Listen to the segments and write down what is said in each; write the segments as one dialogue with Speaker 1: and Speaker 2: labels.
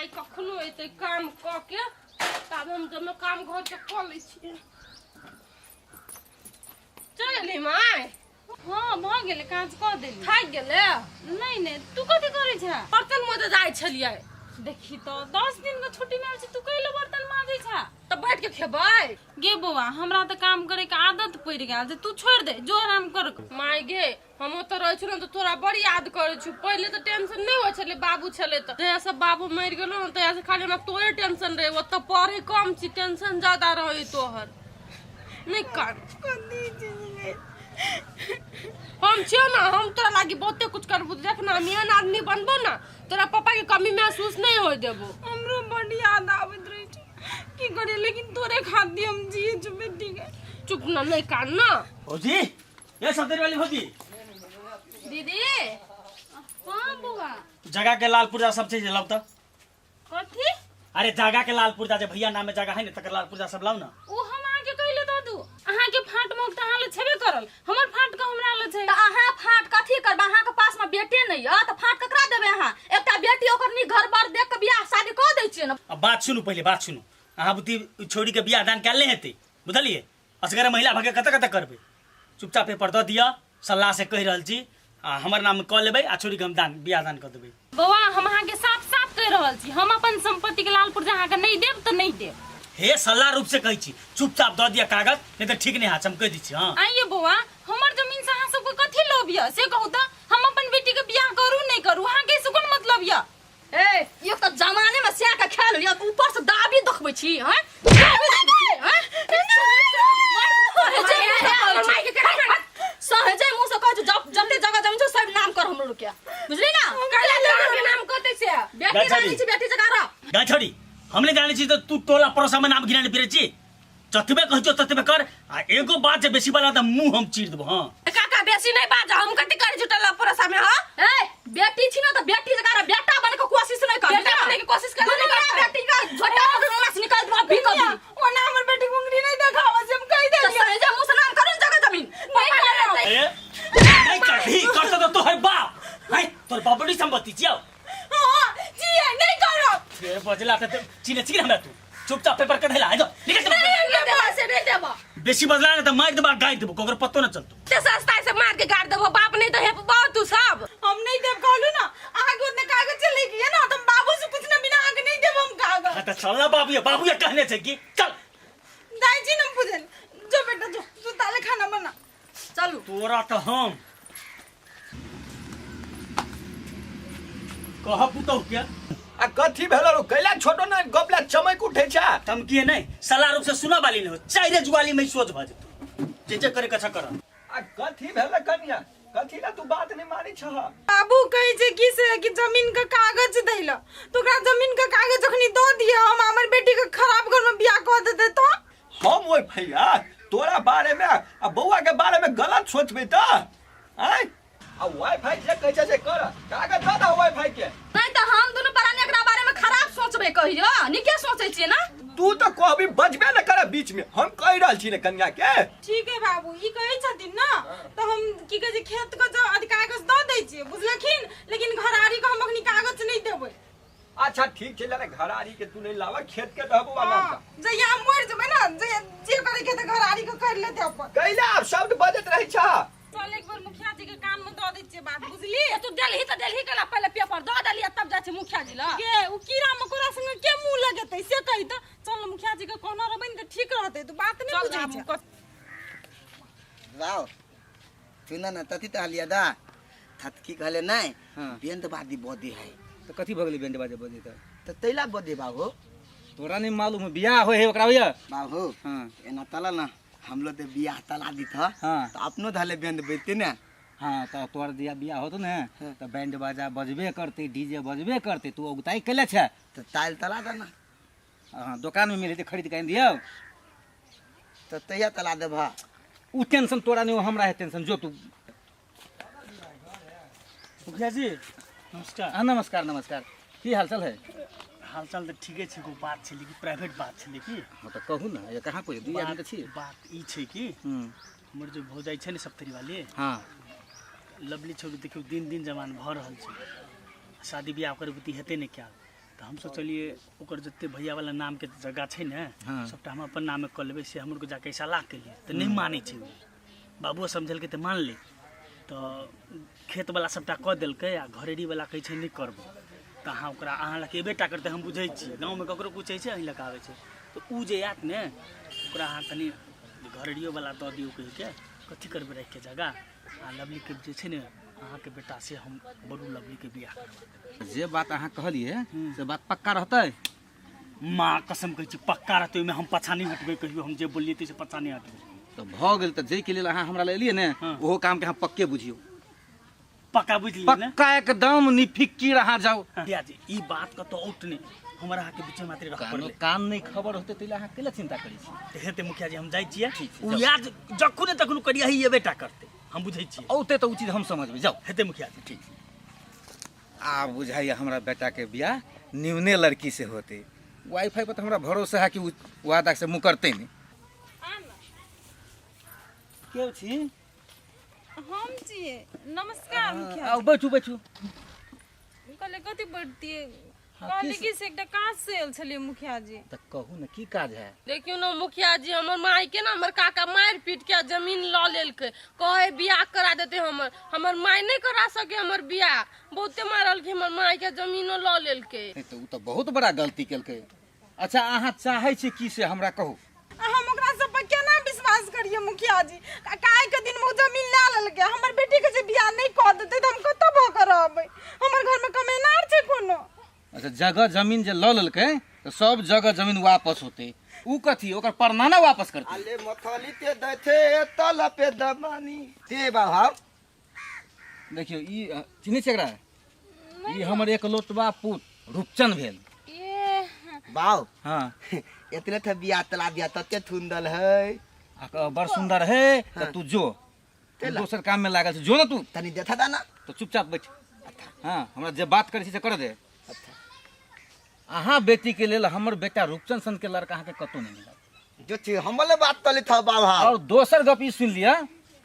Speaker 1: माय कखनो एतै काम कऽ के तब हम जमे काम घर के कऽ लै छियै। चल एली माय?
Speaker 2: हाँ, भऽ गेलै, काज कऽ देली।
Speaker 1: थाकि गेलै?
Speaker 2: नहि नहि, तू कथी करै छे?
Speaker 1: बर्तन मजे जाइ छलियै।
Speaker 2: देखी तऽ 10 दिन के छुट्टी मिलल छै, तू कैले बर्तन माजै छे?
Speaker 1: तऽ बैठ के खेबै।
Speaker 2: गे बौआ, हमरा तऽ काम करे के आदत पड़ि गेल छै, तू छोड़ि दे, जो आराम कर।
Speaker 1: माय गे, हम ओतऽ रहै छलहुँ तऽ तोरा बड़ याद करै छी। पहिले तऽ टेंशन नहि होइ छलै, बाबू छलै तऽ। जहिया से बाबू मरि गेलो ने, तहिया से खाली हमरा तोरे टेंशन रहै। ओतऽ पढ़ै कम छी, टेंशन ज्यादा रहै तोहर। नहि कान, हम छियौ ने, हम तोरा लागी बहुते कुछ करबू। देख ना, हम एहन आदमी बनबो ना, तोरा पापा के कमी महसूस नहीं होय देबो।
Speaker 2: हमरो बड याद आबैत रहै छै, की करियै, लेकिन तोरे खातिर हम जिए छौ बेटी के।
Speaker 1: चुप ना, नहीं कान ना।
Speaker 3: भौजी, ये सब्जी वाली भौजी।
Speaker 1: दीदी।
Speaker 2: हाँ बौआ।
Speaker 3: जगह के लाल पुर्जा सब चीज लाउ तऽ।
Speaker 2: कथी?
Speaker 3: अरे जगह के लाल पुर्जा, जे भैया नाम में जगह है ने, तकर लाल पुर्जा सब लाउ ना।
Speaker 2: ओ हम अहाँके कहिले दऽ दू? अहाँके फाट मोख तऽ अहाँ लग छेबे करल, हमर फाट के हमरा लग छै।
Speaker 4: तऽ अहाँ फाट कथी करबै? अहाँके पास में बेटे नहि यऽ तऽ फाट ककरा देबै अहाँ? एकटा बेटी, ओकर नीक घर बार देख के बियाह शादी कऽ दै छियै ने।
Speaker 3: अब बात सुनू, पहिले बात सुनू। अहाँ बुद्धि छोड़ी के बियाह दान कैल नहीं हेतै, बुझलियै? असगरे महिला भके कतऽ कतऽ करबै? चुपचाप पेपर दऽ दिअ, सलाह से कहि रहल छी, आ हमर नाम कऽ लेबै आ छोड़ी के हम दान बियाह दान कऽ देबै।
Speaker 2: बौआ, हम अहाँके साफ साफ कहि रहल छी, हम अपन संपत्ति के लाल पुर्जा अहाँके नहि देब तऽ नहि देब।
Speaker 3: हे, सलाह रूप से कहै छी, चुपचाप दऽ दिअ कागज, नहीं तऽ ठीक नहि हाथ, हम कहि दै छी। हाँ
Speaker 2: आइए बौआ, हमर जमीन से अहाँ सबके कथी लोभ यऽ से कहू तऽ? हम अपन बेटी के बियाह करू नहि करू, अहाँके से कोन मतलब यऽ?
Speaker 4: ए, एक तऽ जमाने में स्या के खेल लिअ, ऊपर से दाबी देखबै छी, हैं? दाबी देखबै छी, हैं? सहजे मुँह से कहै छौ, जब जते जगह जमीन छौ सब नाम कर हमरो के, बुझली ना?
Speaker 1: नाम कते से
Speaker 4: बेटी रानी छी, बेटी जगह रह।
Speaker 3: गाय छोड़ी, हमले जाने छी तऽ तू टोला पड़ोसा में नाम गिराने फिरे छी। जतबे कहै छौ ततबे कर, आ एगो बात जे बेसी बाला तऽ मुंह हम चीर देबो। हाँ
Speaker 1: काका, बेसी नहीं बाज, हम कथी करै छी टोला पड़ोसा में? हाँ
Speaker 4: ए, बेटी छी ना तऽ बेटी जगह रह, बेटा बने के कोशिश नहीं कर।
Speaker 1: बेटा बने के कोशिश कर।
Speaker 4: दुनू बड़ा बेटी का झोटा पकड़ ओना से निकाल देबो अभी कभी।
Speaker 2: ओना हमर बेटी घुंघरी नहीं देखावा से हम कहि
Speaker 4: तऽ
Speaker 2: देलियै।
Speaker 4: सहजे मुँह से नाम करू ने जगह जमीन।
Speaker 2: नहीं करब।
Speaker 3: ए, नहीं करभी? करतो तऽ तोहर बाप है, तोहर बाप बड़ी संपत्ति छियौ।
Speaker 2: हाँ जिए नहीं करब।
Speaker 3: ए, बजला तऽ चिन्है छी हमरा तू? चुपचाप पेपर कढ़े ला, आजो निकल चल।
Speaker 1: नहीं देबा से नहीं देबा।
Speaker 3: बेसी बदला ने त मार देबा, गाड़ देबो, ककरो पतो न चलतो।
Speaker 1: ते सस्ता से मार के गाड़ देबो, बाप नहीं तो हे बाप तू सब।
Speaker 2: हम नहीं देब कहलू ना, अहाँ के उतने कागज चले गए ना, तो हम बाबू से पूछना बिना अहाँ के नहीं देब हम कागज।
Speaker 3: हां त चल ना बाबू, बाबू ये कहने छै कि चल।
Speaker 2: दाई जी न पूछन, जो बेटा जो, तू ताले खाना बना।
Speaker 4: चलू।
Speaker 3: तोरा त हम कह पुतहु के।
Speaker 5: आ कथी भेल रो? कैला छोटो ना गपला चमक उठे छा?
Speaker 3: धमकी नहीं, सलाह रूप से सुना वाली नहीं हो, चाइरे जुआली में सोच भ जेतो, जे जे करे कछा कर।
Speaker 5: आ कथी भेल कनिया, कथी ला तू बात नहीं मानी छह?
Speaker 2: बाबू कहै छै कि से कि जमीन के कागज दैला, तो ओकरा जमीन के कागज जखनी दऽ दिए, हम हमर बेटी के खराब घर में बियाह कऽ देते तो
Speaker 5: हम ओइ भैया तोरा बारे में आ बौआ के बारे में गलत सोचबे त आय? आ वाईफाई जे कहै छै से कर, कागज दऽ दह वाईफाई के।
Speaker 4: नहीं तऽ हम दुनू प्राणी एकरा बारे में खराब सोचबे कहियो, नीके सोचै छियै ना?
Speaker 5: तू तऽ कहबी बजबे न कर बीच में, हम कहि रहल छी ने कन्या के।
Speaker 2: ठीक है बाबू, ई कहै छथिन ना तऽ हम की कहै छै खेत के जो अधि कागज दऽ दै छियै, बुझलखिन, लेकिन घरारी के हम अखनी कागज नहि देबै।
Speaker 5: अच्छा ठीक छै, लेने घरारी के तू नहीं लावा, खेत के दहबो वाला।
Speaker 2: हाँ, जहिया हम मरि जेबै ना, जहिया जे करे के तऽ घरारी के कर लेतै अपन।
Speaker 5: कैला आब शब्द बजत रहै छह?
Speaker 2: चल एक बेर मुखिया जी के कान में दऽ दै छियै बात, बुझली?
Speaker 1: तू देलही तऽ देलही केला, पहिले पेपर दऽ देलियै तब जाइ छी मुखिया जी लग।
Speaker 2: गे, उ कीड़ा मकोड़ा संगे के मुंह लगेतै से कहि तऽ। चल ने मुखिया जी के कहने रहबै ने तऽ ठीक रहतै, तू बात नहि
Speaker 1: चल
Speaker 2: बुझै
Speaker 1: आब
Speaker 2: छै।
Speaker 6: राव सुन न, तथी तहलिया दा थतकी कहले नहीं।
Speaker 7: हाँ।
Speaker 6: बेंद बादी बदी है।
Speaker 7: तो कथी भऽ गेलै बेंड बाजे बजे तऽ?
Speaker 6: तो तैला बदी बाबू।
Speaker 7: तोरा नहीं मालूम है, बियाह होय है ओकरा होइया।
Speaker 6: बाबू।
Speaker 7: हाँ।
Speaker 6: एना तला ना हम लोग तो बियाह तला दी था।
Speaker 7: हाँ।
Speaker 6: तो अपनो धले बेंद बेचते ना।
Speaker 7: हाँ तो तोर दिया बियाह होतो ने तो बैंड बाजा बजबे करते, डीजे बजबे करते, तू उगताई कैले छे?
Speaker 6: तो ताल तला दे ना।
Speaker 7: हाँ दुकान में मिले ते खरीद के आनि दियौ।
Speaker 6: तो तैया तला दे भा।
Speaker 7: उ टेंशन तोरा नहीं, हमरा है टेंशन, जो तू।
Speaker 3: मुखिया जी नमस्कार।
Speaker 7: हाँ नमस्कार नमस्कार, की हाल चाल है?
Speaker 3: हाल चाल तऽ ठीके छै, एगो बात छलै कि प्राइवेट बात छलै कि।
Speaker 7: हाँ तऽ कहू ना, ये कहाँ कोई दुई आदमी तऽ छी।
Speaker 3: बात ई छै कि हमर जे भौजाई छै ने सप्तरी वाली।
Speaker 7: हाँ।
Speaker 3: लवली छोरी देखियौ दिन दिन जवान भऽ रहल छै, शादी बियाह ओकर बुद्धि हेतै नहि कयल, तऽ हम सोचलियै ओकर जते भैया वाला नाम के जगह छै ने सबटा हम अपन नामे कऽ लेबै से हमरो जाके सलाह केलियै तऽ नहि मानै छै ओ। बाबुओ समझेलकै तऽ मानलै तऽ खेत वाला सबटा कऽ देलकै आ घरेड़ी वाला कहै छै नहि करबो तऽ अहाँ ओकरा अहाँ लग एबे टा करतै हम बुझै छियै गाँवमे ककरो किछु होइ छै अहीं लग आबै छै तऽ ओ जे आयत ने ओकरा अहाँ कनि घरेड़ियो वाला दऽ दियौ कहिके कथी करबै राखिके जगह आ लवलीके जे छै ने अहाँके बेटा से हम बड़ू लवलीके बियाह करबा देबै
Speaker 7: जे बात अहाँ कहलियै से बात पक्का रहतै
Speaker 3: माँ कसम कहै छी पक्का रहतै ओहिमे हम पाछा नहि हटबै कहियो हम जे बोललियै ताहिसँ पाछा नहि हटबै
Speaker 7: तऽ भऽ गेल तऽ जाहिके लेल अहाँ हमरा लए एलियै ने ओहो कामके अहाँ पक्के बुझियौ
Speaker 3: पक्का बुझि लियै ने
Speaker 7: पक्का एकदम निफिकिर अहाँ जाउ
Speaker 3: भैया जी ई बात कतौ औट नहि हमर अहाँके बीच में मात्र रख
Speaker 7: कानो
Speaker 3: पड़लै
Speaker 7: कान नहि खबर होतै ताहि लए अहाँ कैला चिंता करै छी
Speaker 3: तऽ हेतै मुखिया जी हम जाइ छियै
Speaker 7: ठीक छै,
Speaker 3: ओ
Speaker 7: जाउ।
Speaker 3: याद जखने तखनो करिया ही एबे टा करतै हम बुझै छियै
Speaker 7: औतै तऽ ओ चीज हम समझबै जाउ
Speaker 3: हेतै मुखिया जी
Speaker 7: ठीक आब बुझाइए हमरा बेटाके बियाह न्यूने लड़की से होतै वाईफाई पर तऽ हमरा भरोसा है कि ओ वादा से मुकरतै नहि के छी
Speaker 2: हम छियै नमस्कार मुखिया
Speaker 7: आउ बैठू बैठू
Speaker 2: कहले कथी बैठतियै
Speaker 7: हाँ,
Speaker 2: कहली
Speaker 7: की
Speaker 2: कि से एकटा काज से आयल छलियै मुखिया जी
Speaker 7: तऽ कहू ने की काज है
Speaker 1: देखियौ ने मुखिया जी हमर माय के ने हमर काका मारि पीट के जमीन लऽ लेलकै कहे बियाह करा देते हमर हमर माय नहि करा सके हमर बियाह बहुते मारलकै हमर माय के जमीनो लऽ लेलकै
Speaker 7: नहि तऽ ओ तऽ बहुत बड़ा गलती केलकै अच्छा अहाँ चाहै छी की से हमरा कहू
Speaker 2: आ हम ओकरा सब पर केना विश्वास करियै मुखिया जी काय के दिन में ओ जमीन लए लेलकै हमर बेटी के जे बियाह नहि कऽ देतै तऽ हम कतऽ भऽ कऽ रहबै हमर घर में कमेनार छै कोनो
Speaker 7: अच्छा जगह जमीन जे लऽ लेलकै तऽ सब जगह जमीन वापस होतै उ कथी ओकर परनाना वापस करतै
Speaker 6: अले मथली ते दैथे तल पे दमानी ते बाबा
Speaker 7: देखियौ ई चिन्है छियै एकरा ई हमर एकलौतबा पुत रूपचन भेल
Speaker 2: ए
Speaker 6: बाउ
Speaker 7: हाँ
Speaker 6: इतने थे बिया तला दिया तते थुंदल है
Speaker 7: आ बड़ सुंदर है तऽ तू जो तू दोसर काम में लागल छै जो ना तू
Speaker 6: तनी देखा दा ना
Speaker 7: तो चुपचाप बैठ हाँ हमरा जे बात करै छी से कर दे अहाँ बेटी के लेल हमर बेटा रूपचंद सन के लड़का अहाँके कतौ नहि मिलत
Speaker 6: जो छी हमले बात तले था बाबा
Speaker 7: और दोसर गप ई सुनि लिअ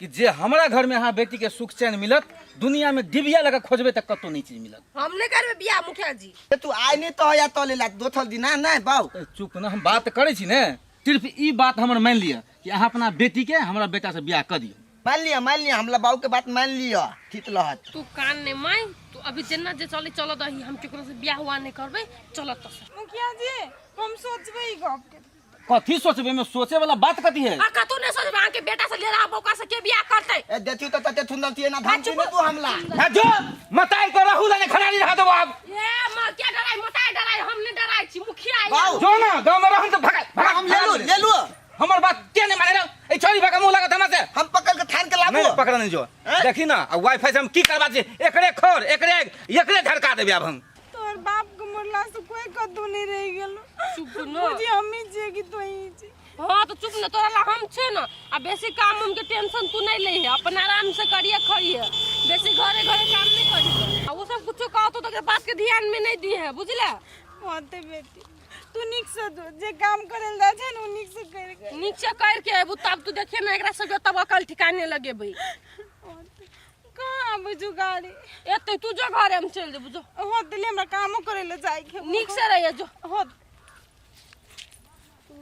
Speaker 7: कि जे हमरा घर में अहाँ बेटी के सुख चैन मिलत दुनिया में डिबिया लगा खोजबै तऽ कतौ नहि चीज मिलत
Speaker 1: हम नहि करबै बियाह मुखिया जी
Speaker 6: ए तू आइ नहीं तो या तले ला दोथल दिना नहीं बाउ
Speaker 7: ए, चुप ना हम बात करै छी ने सिर्फ ई बात हमर मानि लिअ कि अहाँ अपना बेटी के हमरा बेटा से बियाह कऽ दियौ
Speaker 6: मान लिया मान लिया हमला बाऊ के बात मान लिया ठीक लहत
Speaker 1: तू कान नहीं माय तू अभी जेना जे चले चल दही हम केकरो से बियाह हुआ नहीं करबै चल तो से
Speaker 2: मुखिया जी हम सोचबै ई गप के
Speaker 7: कथी सोचबै में सोचे वाला बात कथी है
Speaker 1: आ कतौ नहीं सोचबै अहाँ के बेटा से ले रहा बौका से के बियाह करतै
Speaker 6: ए देखियो तो तते थुंदल थिए ना धान ना तू हमला
Speaker 7: है जो मताई को रहू लने खनारी रहा देबो आब
Speaker 1: ए मां क्या डराई मताई डराई हम नहीं डराई छी मुखिया आइल।
Speaker 6: बाऊ
Speaker 7: जो ना गांव में रहन तो भगा भगा
Speaker 6: हम ले लू ले लू
Speaker 7: हमर बात के नहीं माने रहो ए छोरी भगा मुंह लागत हमरा से
Speaker 6: हम पकड़ के थान के लाबू
Speaker 7: नहीं पकड़ नहीं जो देखी ना आ वाईफाई से हम की करबा छी एकरे खोर एकरे एकरे झड़का देबे आब हम
Speaker 2: तोहर बाप के मरला से कोई कद्दू नहीं रह गेलो
Speaker 1: चुप न।
Speaker 2: बुझी हम ही छियै कि तू ही छी
Speaker 1: हाँ तो चुप न तोरा ला हम छे न आ बेसी काम उम के टेंशन तू नहीं ले है अपन आराम से करिए खाइए बेसी घरे घरे काम नहीं करिए आ वो सब कुछो कहतो तो बात के ध्यान में नहीं दी है बुझले
Speaker 2: होते बेटी तू नीक से जो जे काम करे ल जाइ छै ने ओ नीक से कर के
Speaker 1: नीक से कर के अबू तब तू देखिए ना एकरा सब तब अकल ठिकाने लगेबै
Speaker 2: कहाँ आबै छौ गाड़ी
Speaker 1: एते तू जो घरे हम चल जेबू जो
Speaker 2: होते ले हमरा कामो करे ल जाइ के
Speaker 1: नीक से रहिए जो
Speaker 2: होत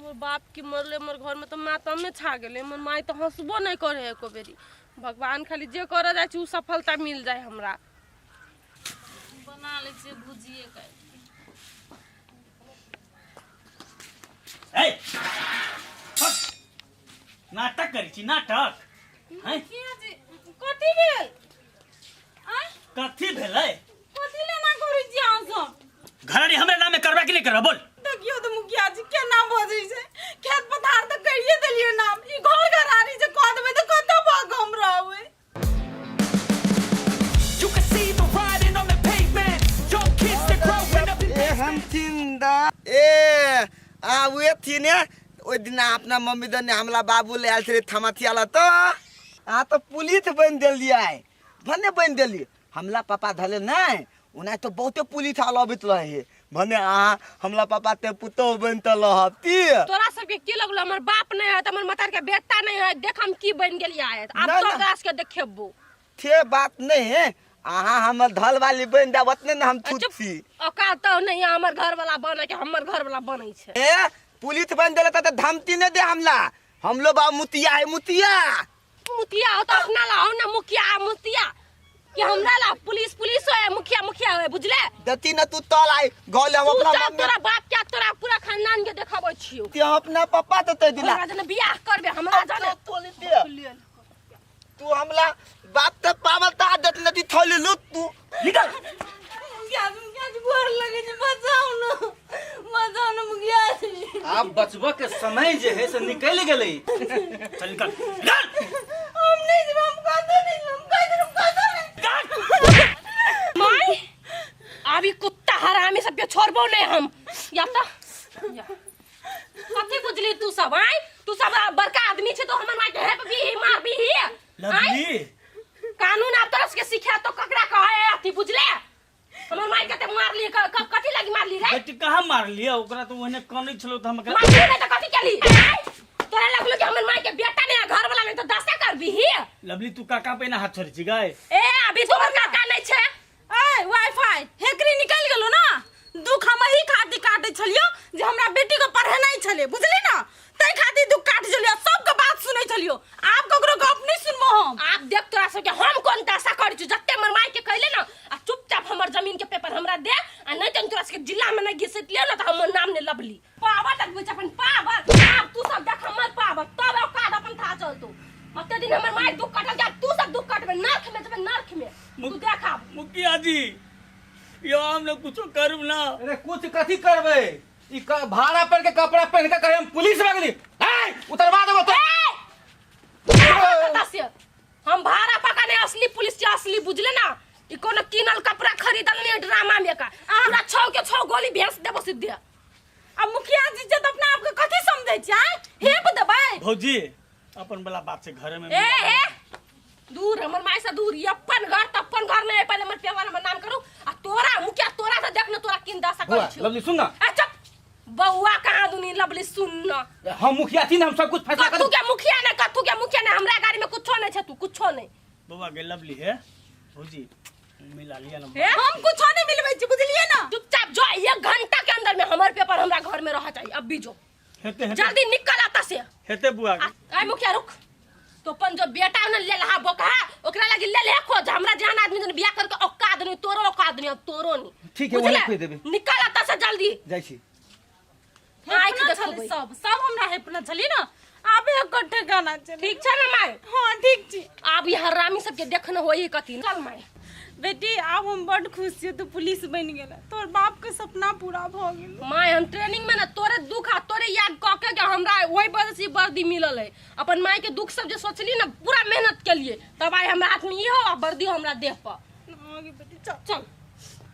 Speaker 1: मोर बाप की मरले मोर घर में तो मातमे छा गेलै मोर माय तो हंसबो नहीं करे एको बेरी भगवान खाली जे करे जाइ छै उ सफलता मिल जाए हमरा
Speaker 4: बना लै छियै भुजिए के
Speaker 3: ए हट। नाटक करै छी नाटक हैं
Speaker 2: मुखिया जी कथी भेल आँय
Speaker 3: कथी भेलै
Speaker 2: कथी लेना करै छी अहाँ सब
Speaker 3: घरारी हमरे नामे करबा कि नहि करबा बोल
Speaker 2: देखियौ तऽ मुखिया जी केना बजै छै खेत पथार तऽ करिए देलियै नाम ई घर घरारी जे कऽ देबै तऽ कतऽ भऽ कऽ हम रहबै
Speaker 8: You can see the writing on the pavement. Young kids, they're growing up in
Speaker 6: ए हम थिन दा ए आ उहे थी ने ओहि दिना अपना मम्मी दने हमला बाबू ले आयल छलै थमाथिया ला तो आ तो पुलिस बनि देलियै भने बनि देलियै हमला पापा धले नहि ओना तो बहुते पुलिस आल अबैत रहे हे भने अहाँ हमला पापा ते पुतोह बनि तऽ रहब ती
Speaker 1: तोरा सबके की लगलो हमर बाप नहीं है हमर मतार के बेटा नहीं है देख हम की बन गेलियै आब
Speaker 6: ना,
Speaker 1: तो
Speaker 6: ना।
Speaker 1: तोरा सबके देखेबो
Speaker 6: थे बात नहीं है अहाँ हमर धल वाली बनि जाब ओतने ने हम
Speaker 1: चुप
Speaker 6: थुथी।
Speaker 1: औकात तो नहीं है हमर घर वाला बने के, हमर घर वाला बनै छै।
Speaker 6: ए पुलिस बन देले त धमकी नहीं दे हमला, हमलो बा मुतिया है मुतिया।
Speaker 1: मुतिया हो तो अपना ला हो ना मुखिया मुतिया कि हमरा ला पुलिस पुलिस होए, मुखिया मुखिया होए, बुझले?
Speaker 6: दती न तू तल आई गौले हम
Speaker 1: तू
Speaker 6: अपना
Speaker 1: चल,
Speaker 6: मम्मी
Speaker 1: तोरा बाप के तोरा पूरा खानदान के देखाबै छियौ।
Speaker 6: ते हम अपना पप्पा तो ते दिला।
Speaker 1: हमरा जने बियाह करबे, हमरा जने
Speaker 6: तोली दे। तू हमला बाप त पावल त आदत नदी थोली लूट तू।
Speaker 3: निकल।
Speaker 2: मुखिया जी, मुखिया जी, गोर लगे छै, बचाउ न, बचाउ न मुखिया जी।
Speaker 7: आब बचबऽ के समय जे है से निकलि गेलै।
Speaker 3: चल निकल, निकल।
Speaker 2: हम नहीं जेबै, हम कतौ नहीं जेबै, हम कहि देलहुँ, हम कतौ नहीं।
Speaker 1: माय, आब ई कुत्ता हरामी सबके छोड़बो नहीं हम। या त या। कथी बुझली तू सब आय? तू सब बड़का आदमी छै तो हमर माय के हेप भी मार भी आय?
Speaker 3: लवली।
Speaker 1: कानून आब तोरा सबके सिखा तो ककरा कहे अथी बुझले? हमर माय कते मारली, कथी लागी मारली रे?
Speaker 3: बेटी कहाँ मारली? ओकरा तो ओहने कनै छलो त हम
Speaker 1: मारली नहीं त कथी केली? आय? तोरा लगलो कि हमर माय के बेटा नहीं घर वाला नहीं तो दशा करबी ही।
Speaker 3: लवली तू काका पे ना हाथ छोड़ै छी गए?
Speaker 1: ए अभी तोहर काका नहीं छै।
Speaker 2: ए वाईफाई हेकरी निकल गेलो ना, दुख हम ही खातिर काटे छलियो जे हमरा बेटी के पढ़ेनाइ छले, बुझली ना, तै खातिर दुख काट छलियो, सबके बात सुनै छलियो, आब ककरो गप नहीं सुनबो हम।
Speaker 1: आब देख तोरा सबके हम कोन दशा करै छी, जते हमर माय के कहले ना आ चुपचाप हमर जमीन के पेपर हमरा दे, आ नहीं त तोरा सबके जिला में नहीं घिसैत लियो ना त हमर नाम नहीं लवली। पावर तक बुझ अपन पावर, आब तू सब देख हमर पावर, तब औकात अपन था चलतो। ओते दिन हमर माय दुख कटल, आब तू सब दुख कटबे, नर्क में जेबे, नर्क में। तू देख आब।
Speaker 3: मुखिया जी यो हम लोग कुछो करू ना।
Speaker 7: अरे कुछ कथी करबे, ई भाड़ा पर के कपड़ा पहन के कहे हम पुलिस भऽ गेली। ए उतरवा देबो तो।
Speaker 1: ए, से हम भाड़ा पका नहीं, असली पुलिस के असली बुझले ना, ई कोनो किनल कपड़ा खरीदल नहीं ड्रामा में का, पूरा छौ के छौ गोली भेस देबो सीधे।
Speaker 2: अब मुखिया जी जब अपना आप के कथी समझै छै आय? हेप देबै।
Speaker 3: भौजी अपन वाला बात से घरे में
Speaker 1: ए ए दूर हमर माय से दूर, ई अपन घर त अपन घर में पहले हमर पेवर हमर नाम करू, आ तोरा मुखिया तोरा से देख न तोरा किन दशा
Speaker 7: बौआ,
Speaker 1: करै छियौ।
Speaker 7: लवली सुन ना।
Speaker 1: ए चुप बौआ कहाँ दुनी लवली सुन ना।
Speaker 7: हम मुखिया छी ना, हम सब कुछ फैसला
Speaker 1: कथू
Speaker 7: कर
Speaker 1: के मुखिया ने, कथू के मुखिया ने, हमरा गाड़ी में कुछो नहीं छै, तू कुछो नहीं।
Speaker 3: बौआ के लवली है भौजी मिला लिया ना।
Speaker 1: हे?
Speaker 2: हम कुछो नहीं मिलबै छी, बुझलियै ना?
Speaker 1: चुपचाप जो, 1 घंटा के अंदर में हमर पेपर हमरा घर में रह चाहिए, अब भी जो।
Speaker 3: हेते, हेते।
Speaker 1: जल्दी निकल आता से।
Speaker 3: हेते बुआ के।
Speaker 1: आ, मुखिया रुक, तो अपन जो बेटा ने ले लहा बोका ओकरा लगी ले ले खोज, हमरा जहान आदमी जन बियाह करके औकात नहीं, तोरो औकात नहीं, अब तोरो नहीं।
Speaker 7: ठीक है,
Speaker 1: बुझले?
Speaker 7: वही खोज देबे।
Speaker 1: निकल आता से जल्दी।
Speaker 7: जाइ छी।
Speaker 1: आँखि
Speaker 2: हेपना
Speaker 1: देखबै।
Speaker 2: छलै सब, सब हमरा हेपना छली ना, आबे एकर ठेकाना छलै।
Speaker 1: ठीक छै ना माय?
Speaker 2: हाँ ठीक छी।
Speaker 1: आब ई हरामी सबके देखने होई कथी। चल माय।
Speaker 2: बेटी आब हम बड खुश छियै, तू पुलिस बनि गेल, तोर बाप के सपना पूरा भ गेल।
Speaker 1: माय हम ट्रेनिंग में ना तोरे दुख आ तोरे याद क के के हमरा ओहि वजह से ई वर्दी मिलल है, अपन माय के दुख सब जे सोचली ना पूरा मेहनत के लिए, तब आइ हमरा हाथ में इहो आ वर्दी हमरा देह पर।
Speaker 2: हाँ गे बेटी चल।
Speaker 1: चल।